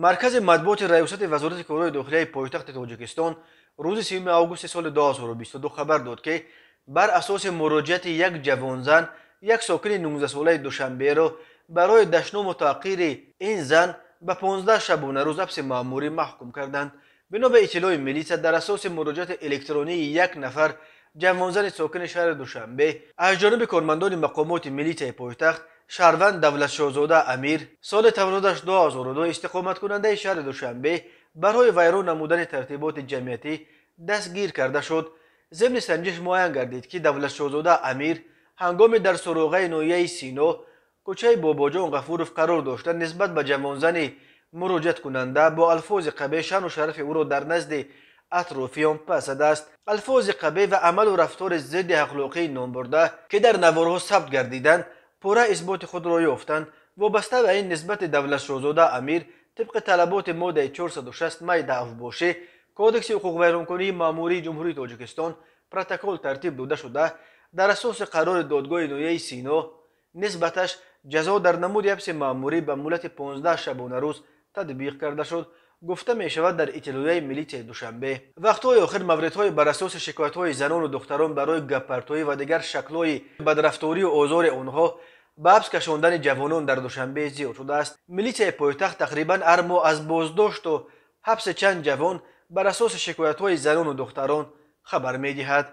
Маркази матбуоти Раёсати Вазорати корҳои дохилияи пойтахти Тоҷикистон рӯзи 3 августи соли 2022 хабар дод, ки бар асоси муроҷиати як ҷавонзан як сокини 19-солаи Душанберо барои дашному таъқири ин зан ба 15 шабонарӯз ҳабси маъмурӣ маҳкум карданд. Бино ба иттилои милитсия, дар асоси муроҷиати электронии як нафар ҷавонзани сокини шаҳри Душанбе аз ҷониби кормандони мақомоти милитсияи пойтахт шаҳрванд Давлатшоҳзода Амир, соли таваллудаш 2002, истиқоматкунандаи шаҳри Душанбе, барои вайрон намудани тартиботи ҷамъиятӣ дастгир карда шуд. Зимни санҷиш муайян гардид, ки Давлатшоҳзода Амир ҳангоми дар суроғаи ноҳияи Сино, кӯчаи Бобоҷон Ғафуров қарор дошта, нисбат ба ҷавонзани муроҷиаткунанда бо алфози қабеҳ шаъну шарафи ӯро дар назди атрофиён пас задааст. Алфози қабеҳ ва амалу рафтори зидди ахлоқии номбурда, ки дар наворҳо сабт гардиданд, пурра исботи худро ёфтанд. Вобаста ба ин нисбати Давлатшоҳзода Амир тибқи талаботи моддаи 460 майда афбошӣ Кодекси ҳуқуқвайронкунии маъмурии Ҷумҳурии Тоҷикистон протокол тартиб дода шуда, дар асоси қарори додгоҳи ноҳияи Сино нисбаташ ҷазо дар намуди ҳабси маъмурӣ ба муҳлати 15 шабонарӯз татбиқ карда шуд, гуфта мешавад дар иттилоияи милитсияи Душанбе. Вақтҳои охир мавридҳои бар асоси шикоятҳои занону духтарон барои гаппартоӣ ва дигар шаклҳои бадрафторию озори онҳо ба ҳабс кашондани ҷавонон дар Душанбе зиёд шудааст. Милитсияи пойтахт тақрибан ҳар моҳ аз боздошту ҳабси чанд ҷавон бар асоси шикоятҳои занону духтарон хабар медиҳад.